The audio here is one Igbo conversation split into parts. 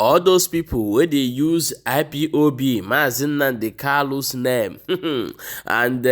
All those people wey dey use IPOB, Mazi Nnamdi Kanu's name and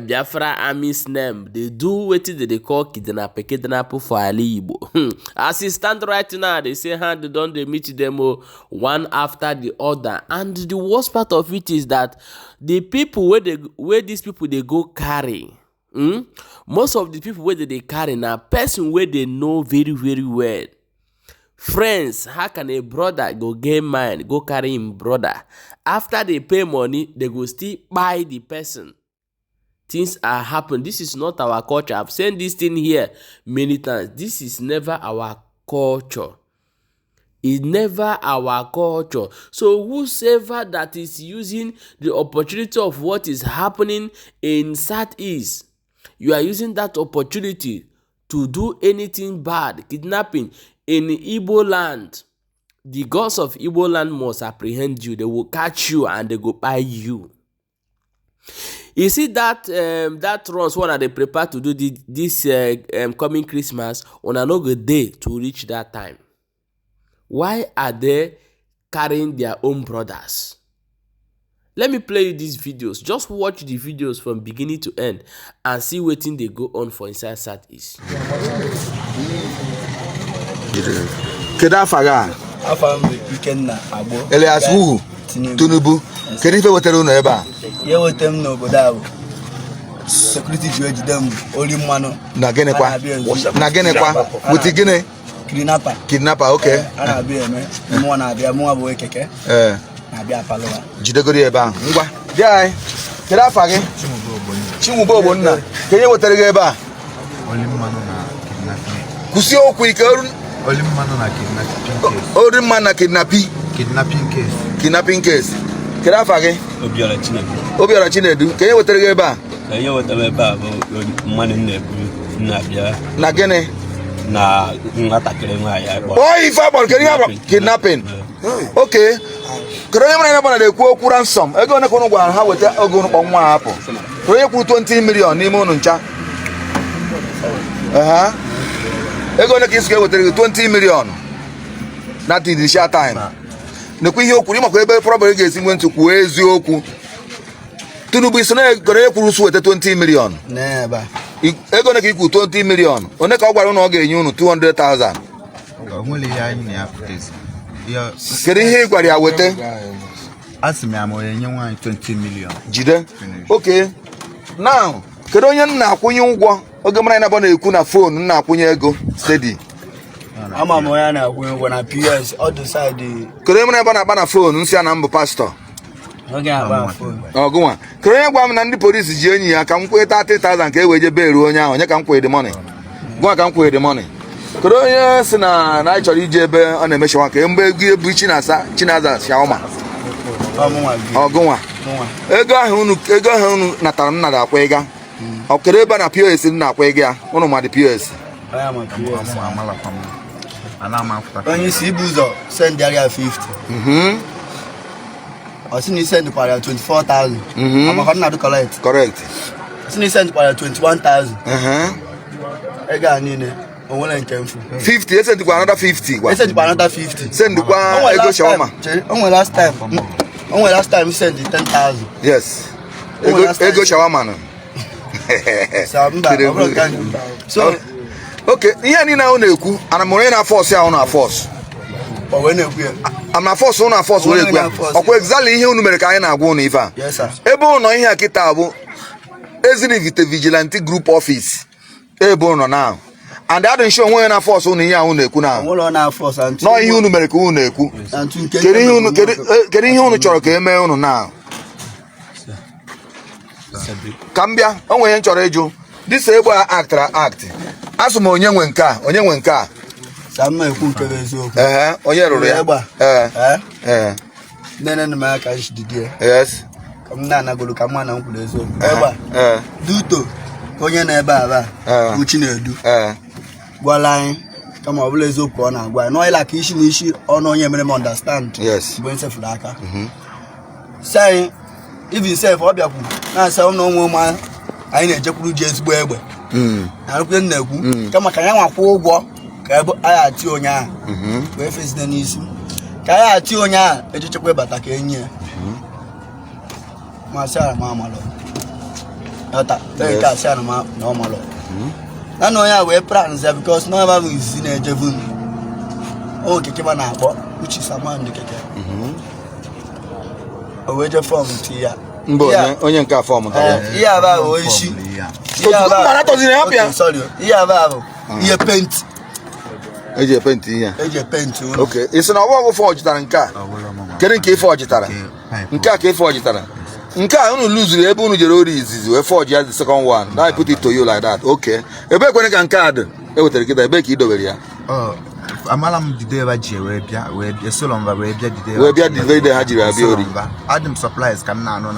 Biafra army's name dey do wetin dem dey call kidnap kidnap for Ali Igbo. As e stand right now, they say hand don dey meet them o, one after the other. And the worst part of it is that the people wey dey wey these people dey go carry, Most of the people wey dem dey carry na person wey they know very very well. Friends, how can a brother go get mind go carry him brother? After they pay money, they go still buy the person. Things are happening. This is not our culture. I've said this thing here many times. This is never our culture. It's never our culture. So whosoever that is using the opportunity of what is happening in Southeast, you are using that opportunity to do anything bad, kidnapping in Igbo land. The gods of Igbo land must apprehend you. They will catch you and they go buy you. You see that that runs one they prepare to do this coming Christmas, una no go dey to reach that time. Why are they carrying their own brothers? Let me play you these videos. Just watch the videos from beginning to end and see wetin dey go on for inside Southeast. Kedu afa gị a? Afa m bụ Ikenna Agbo. Elias who? Tinubu. Tinubu. Kedu ife wetara unu ebe a? Ihe weta m n'obodo a bụ security ji ejide m ori mmanụ. Na gịnịkwa? A na-abịa ezu. Na gịnịkwa? With gịnị? Kidnapper. Kidnapper, okay. A na-abịa eme mụnwa na-abịa, mụnwa bụ ekeke na-abịa apalụwa. Jidegoro ya ebe ahụ. Ngwa, bịa anyị. Kedu afa gị? Chinwube Ogbonna. Kedu ihe wetara gị ebe a? Oli mmanụ na kidnapping. Kwụsie okwu ike. Oli mmanụ na kidnapping case. Ori mmanụ na kidnapping. Kidnapping case. Kidnapping case. Kedu afa gị? Obiora Chinedu. Obiora Chinedu. Kedu ihe wetara gị ebe a? Ka ihe wetara ebe a bụ mmanụ m na-ebu m na-abịa. Na gịnị? Na nwatakịrị nwaanyị a kpọrọ. Kpọọ ife akpọrọ. Kedu ihe akpọrọ? Kidnapping. Okay. Kedu onye mara na na-ekwu okwu ransom? Ego ole ka unu gwara ha weta oge unu kpọ nwa hapụ? Kedu onye kwuru 20 million n'ime unu ncha? Aha. Ego ole ka isi ka ewetara gị 20 million na the initial time? Nekwa ihe o kwuru. Ịmakwa ebe problem ga-esi nwe ntị, kwuo eziokwu. Tinubu, isi na kedu onye kwuru su weta 20 million? N'ebe a. Ego ole ka i kwuru 20 million? One ka ọ gwara unu ọ ga-enye unu 200,000? O nwere ihe anyị na ya pụtazi. Kedu ihe ị gwara ya weta? A sị m ya ma ọ enye nwaanyị 20 million. Jide. Okay, now, kedu onye m na-akwụnye ụgwọ oge mara anyị na-ekwu na phone m na-akwụnye ego steady? Ama m onye a na-akwụnye ụgwọ na POS ọdụ side. Kedu onye mara ebe na-akpa na phone nsị ya na mbụ pastọ? Oge agba phone. Ọgụnwa. Kedu onye gwa m na ndị polisi ji enyi ya ka m kwee 30,000 ka e wee je beeruo onye ahụ? Onye ka m kwee the money? Gụnwa ka m kwee the money. Kedu onye si na anyị chọrọ ije ebe ọ na-eme shawarma ka mgbe ego ebu Chinasa Chinaza shawarma? Ọmụnwa bi. Ọgụnwa. Mụnwa. Ego ahụ unu natara m nara akwa ịga. Ọ kedu ebe na POS m na-akwa ego ya? Unu ma dị POS? Onye ama POS. Amalakwa m. Ana m afụta. Onye isi ibu ụzọ send ya 50. Ọ sị na isendkwara ya 24,000. Amakwa nna dị correct? Correct. Ọ sị na isendkwara ya 21,000. Ego a niile o nwere nke mfu. 50 esendikwa, another 50 gwa. Esendkwara another 50. Sendikwa O nwere ego last shawarma. time- chere, o nwere last time, o nwere last time send 10,000. Yes. O nwere Ego last time. ego shawarma nọ. Sa mba, ọ bụrụ nke ahụ. So Okay, ihe niile ahụ na-ekwu, ana m onye na-aforce ahụ na-aforce. O wee na-ekwu ya. Am na force ụnụ aforce were ekwu ya. Onye na-aforce. Ọkwa exactly ihe unu mere ka anyị na-agwa unu ife a. Yes sir. Ebe ụnọ ihe a kịta bụ Ezinivite Vigilante Group Office ebe ụnọ now. And adị nshi onwe onye na-aforce unu ihe ahụ na-ekwu now. O nwere ọ na-aforce and Nọọ ihe unu mere ka unu na-ekwu. And nke Kedu ihe unu chọrọ ka e mee unu now? Ka m bịa, o nwere ihe m chọrọ ịjụ. Dịsa egbe a actara act. Asụ m onye nwe nke a, onye nwe nke a? Sa mma, ekwu nke bụ eziokwu. Ehe, onye rụrụ ya? Egbe a? Ee. Eh? Ee. Nene m aka jidide ya. Ka m na-anagolo ka mma na m kwuru eziokwu. Egbe a, duto onye na-ebe a ba bụ Chinedu gwara anyị, kama ọ bụla eziokwu ka ọ na-agwa anyị n'ọyịla ka isi na isi ọnụ onye mere m understand. Mgbe m sefuru aka si anyị, even sef ọ bịakwu na-asa ụmụ ụmụ ụmụ anyị na-ejekwuru ji ezigbo egbe na arụkwe m na-ekwu, kama ka ya nwa kwụọ ụgwọ ka ebe anyị ati onye ahụ wee feside n'isi. Ka anyị ati onye a ejechekwa ịbata ka enyi ya. Ma sị ara m amalọ. Yọta, onye nke a sị ara m na ọ malọ. Na na onye a wee plans ya because na ọ bụ izizi na-ejebu m. O keke ma na-akpọ Uche Saman dị keke. O wee je form ti ya. Mba, onye nke a form tara ya. Ihe a bụ isi. Ihe a Ozugbo mara tọziri hapụ ya. Okay, sorry. Ihe a bụ ihe paint. Eji epenti ihe. Eji epenti ụlọ. Okay, ị sị na ọwa ọgwụ fọjitara nke a. Kedu nke ife ọjitara? Nke a ka ife ọjitara. Nke a unu luzuru ebe unu jere ori izizi wee forge ya the second one. Now I put it to you like that. Okay. Ebe ekwene ka nke a dị e wetara kịta, ebe ka ị dobere ya? Amala m dide ebe ji wee bịa solo mba wee bịa dide wee bịa the very day ha jiri abịa ori. Adị m surprise ka m na-anụ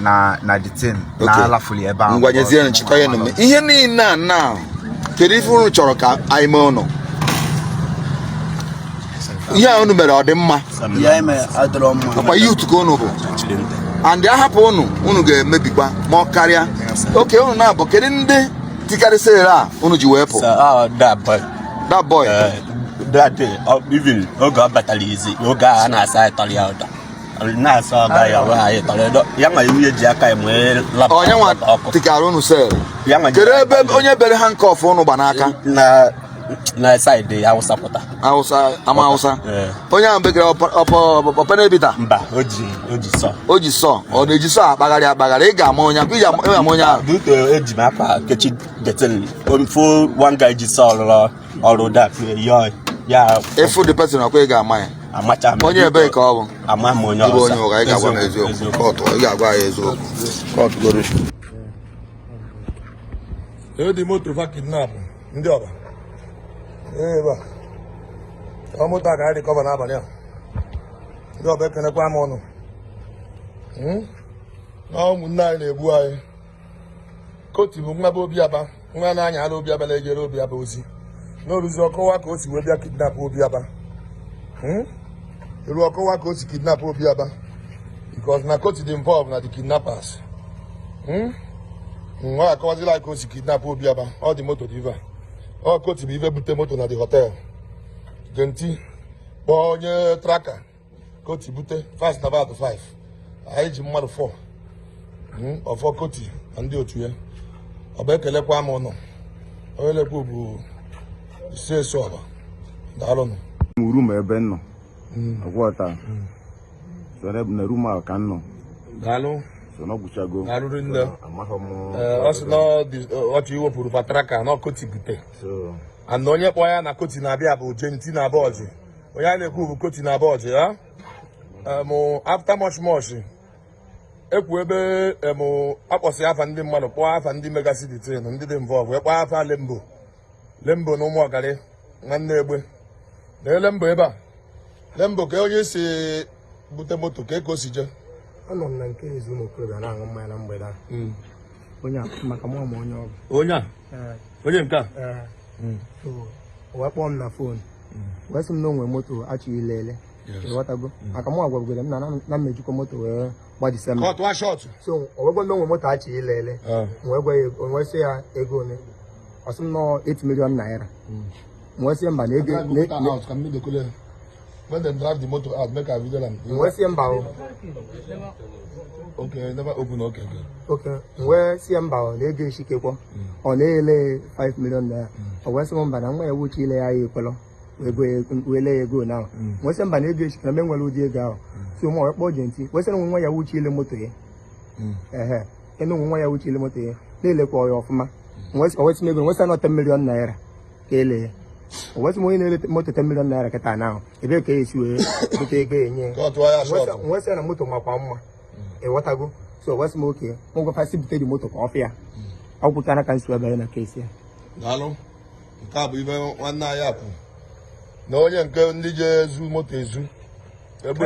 na the thing na alafuli ebe ahụ. Ngwa nyezie nchịkọ ya n'ume. Ihe niile a na kedu ife unu chọrọ ka anyị mee unu? Ihe a unu mere ọ dị mma? Ọkwa youth ka unu bụ and ahapụ unu unu ga-emebikwa ma ọ karịa. Okay, unu na-abụ kedu ndị tikarịsịrị a unu ji wee pụ? That boy. That day, even oge ọ batara izi oge a na-asa ịtọrọ ya ụdọ na-asa ọga ya wee anyị tọrọ ụdọ ya nwa iwu ji aka ya nwee laptop onye nwa tikara unu sel. Kedu ebe onye bere handcuff unu gba n'aka? Na side Hausa pụta. Hausa ama Hausa. Onye ahụ bekere ọpenebita. Mba, o ji sọ. O ji sọ. Ọ na-eji sọ akpagharị akpagharị. Ị ga-ama onye ahụ. Ị ga-ama onye ahụ. Duto eji m akpa kechi detin. Fo one guy ji sọ rụrụ ọrụ dat yọ ya. Efu the person ọkwa ị ga-ama ya. Amacha m. Onye ebee ka ọ bụ? Ama m onye ọzọ. Ịbụ onye ụgha, ị ga-agwa m eziokwu. Kọtụ, ị ga-agwa ya eziokwu. Kọtụ goro. Edi moto fa kidnap ndị ọba. Ebe a. Ọ moto a ka anyị recover n'abalị a. Ndị ọba ekenekwa m ọnụ. Na ụmụnne anyị na-egbu anyị. Koti bụ nwa bụ Obiaba, nwa na-anya ala Obiaba na-ejere Obiaba ozi. N'oruzi ọkọwa ka o si wee bịa kidnap Obiaba. Eru ọkọwa ka o si kidnap Obiaba. Because na Koti dị involved na the kidnappers. Nwa akọwazila ka o si kidnap Obiaba. Ọ dị moto dị ive. Ọ Koti bụ ive bute moto na the hotel. Genti kpọọ onye traka Koti bute fast na about 5. Anyị ji mmadụ 4. Ọfọ Koti na ndị otu ya. Ọ bụ ekelekwa m ụnụ. Onye lekwu bụ isi eso ọba. Daalụnụ. Room ebe nọ. Ọgwọta. So na room ahụ ka nọ. Daalụ. So na ọgwụchago. Daalụ nne. Ọ sị na ọ chọ iwepụrụ fatraka na Koti bute. And onye kpọọ ya na Koti na-abịa bụ Genti na Bọọjị. Onye a na-ekwu bụ Koti na Bọọjị ya. After much much ekwu ebe akpọsị afa ndị mmadụ kpọọ afa ndị megasị the train ndị dị involved wee kpọọ afa Lembo. Lembo na ụmụ ọgarị nwanne egbe. Na Lembo ebe a. Lembo ka onye si bute moto ka eko si jee. Anọ m na nke izu ụmụ okorobịa na-aṅụ mmanya na mgbede a. Onye a maka mụ ama onye ọ bụ. Onye a? Onye nke a? So, wee kpọọ m na phone. Wee sị m na o nwere moto achọghị ilele. Ịghọtago? Maka mụ agwagwere m na mmejikwa moto wee gba Disemba. Kọtụ a shọtụ. So, o wee gwa m na o nwere moto achọghị ilele. Wee gwa ya, wee sị ya ego ole. Ọ sị m nọ 8 million naira. Wee sị mba na ego. When them drive the motor out, make a video them. Wee sị mba o. Okay, never open, okay, okay. Okay, wee sị mba o na ego eshikekwa. Ọ na-ele 5 million naira. Ọ wee sị m mba na nwa ya wuchi ile ya ekwelọ. Wee lee ya ego na. Wee sị mba na ego eshike na m enwere ụdị ego ahụ. So mụ wee kpọọ Genti. Wee sị na nwa ya wuchi ile moto ya. Ehe. Ene nwa ya wuchi ile moto ya. Na-elekwa ya ọfụma. Wee sị m ego, wee sị na 10 million naira ka ele ya. O wee sị m onye na-ele moto 10 million naira kịta na ahụ. Ebe ka esi wee bute ego enye. Wee sị na moto makwa mma. Ịghọtago? So wee sị m oke. Mụ gwa fasị bute dị moto ka ọ fịa. Ọ gwụchara ka nsi wee banye na kesi ya. Daalụ. Nke a bụ ibe nwanne anyị apụ. Na onye nke ndị ji ezu moto ezu. Come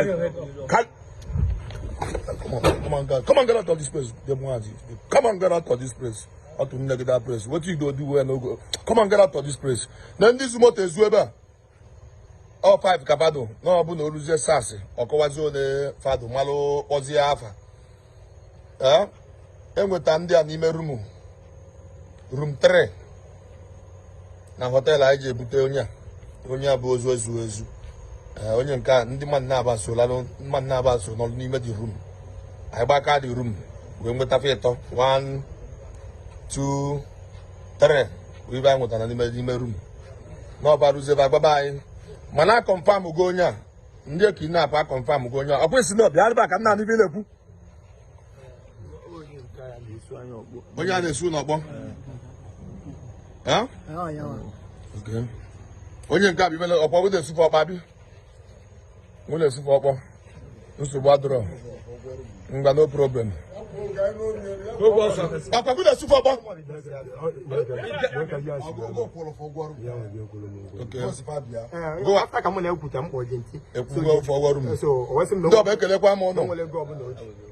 on, come on, get out of this place. Come on, get out of this place. Out to nne gị that place. What you go do where no go? Come on, get out of this place. Na ndị zu moto ezu ebe a. Ọ 5 ka fado. Na ọ bụ na oruzie sasị. Ọkọwazi ole fado malụ kpọzie afa. Enweta ndị a n'ime room. Room 3. Na họteelụ anyị ji ebute onye a. Onye a bụ ozu ezu ezu. Onye nke a ndị mmadụ na-aba so lalụ mmadụ na-aba so nọlụ n'ime the room. Anyị gbaka the room wee nwetafe ịtọ 1 2 3 wee ibe anyị nwetara n'ime room. N'ọba ruzie ebe agbaba anyị mana a confirm go onye a ndị kidnap a confirm go onye a ọ kwesị na ọbịa ebe a ka m na-anụ ibe na-ekwu onye a na-esu n'ọkpọ. Onye nke a bụ imele ọkpọ bụ na-esufe ọkpa bi mụ na-esufe ọkpọ nsogbu adịrọ ngwa no problem. Ọkpa bụ na-esufe ọkpọ. Ndị ọba ekelekwa m ụnụ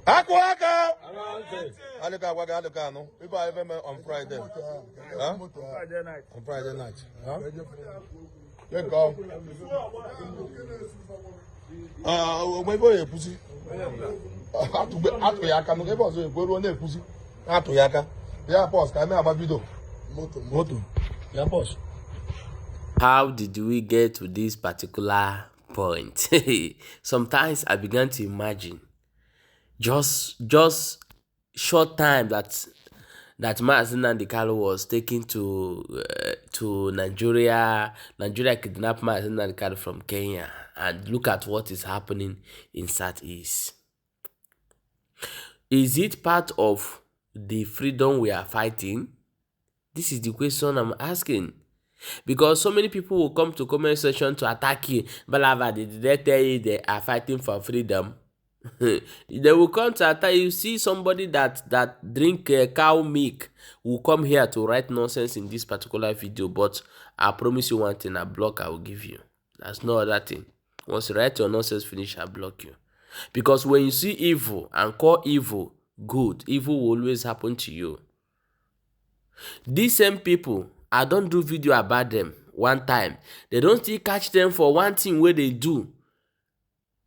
akụ aka adịka agwa gị adịka anụ ibe anyị eme on Friday. On Friday night. Ebe ọ ekwuzi atụ ya aka ebe ọzọ ekwu ruo na-ekwuzi atụ ya aka ya pọs ka eme agba vidio moto ya pọs. How did we get to this particular point? Sometimes I began to imagine just short time that Mazi Nnamdi Kanu was taken to Nigeria. Nigeria kidnapped Mazi Nnamdi Kanu from Kenya, and look at what is happening in Southeast. Is it part of the freedom we are fighting? This is the question I'm asking. Because so many people will come to comment section to attack you. Balava, did they tell you they are fighting for freedom? They will come to attack you. See somebody that drink cow milk will come here to write nonsense in this particular video. But I promise you one thing, a block I will give you. That's no other thing. Once you write your nonsense finish, I block you. Because when you see evil and call evil good, evil will always happen to you. These same people, I don't do video about them one time. They don't still catch them for one thing where they do.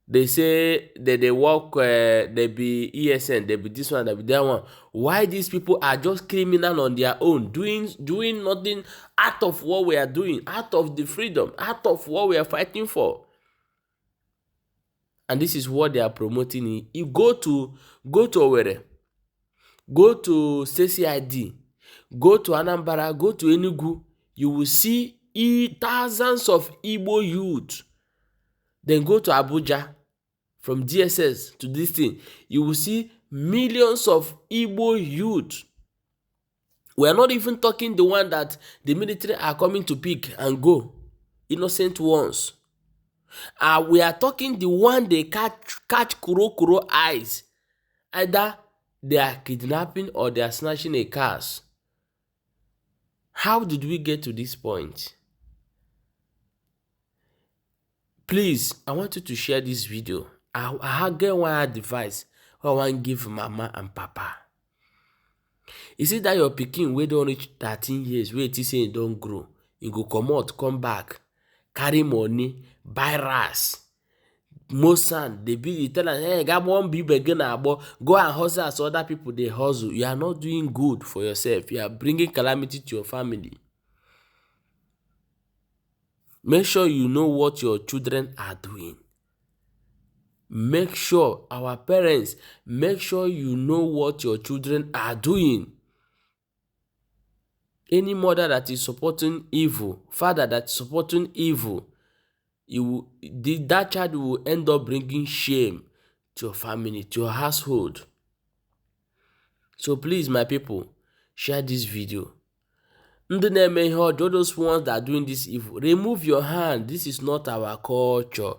They say that they work, they be ESN, they be this one, they be that one. Why these people are just criminal on their own, doing nothing out of what we are doing, out of the freedom, out of what we are fighting for. And this is what they are promoting. You go to Owerri, go to CCID, go to Anambra, go to Enugu, you will see thousands of Igbo youth. Then go to Abuja, from DSS to this thing, you will see millions of Igbo youth. We are not even talking the one that the military are coming to pick and go, innocent ones. We are talking the one they catch kuro eyes. Either they are kidnapping or they are snatching a car. How did we get to this point? Please, I want you to share this video. I get one advice I want to give mama and papa. You see that your pikin wey don reach 13 years, wey it say e don grow, e go come out, come back, carry money, buy rice, Mosan, they be tell am, hey, go and hustle as other people they hustle. You are not doing good for yourself. You are bringing calamity to your family. Make sure you know what your children are doing. Make sure, our parents, make sure you know what your children are doing. Any mother that is supporting evil, father that is supporting evil, that child will end up bringing shame to your family, to your household. So please, my people, share this video. Those ones that are doing this evil, remove your hand. This is not our culture.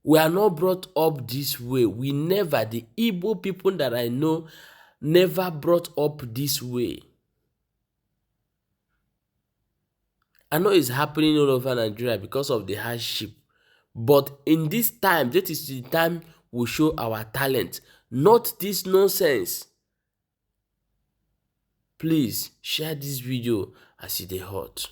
We are not brought up this way. We never, the Igbo people that I know, never brought up this way. I know it's happening all over Nigeria because of the hardship. But in this time, that is the time we show our talent, not this nonsense. Please share this video as it is hot.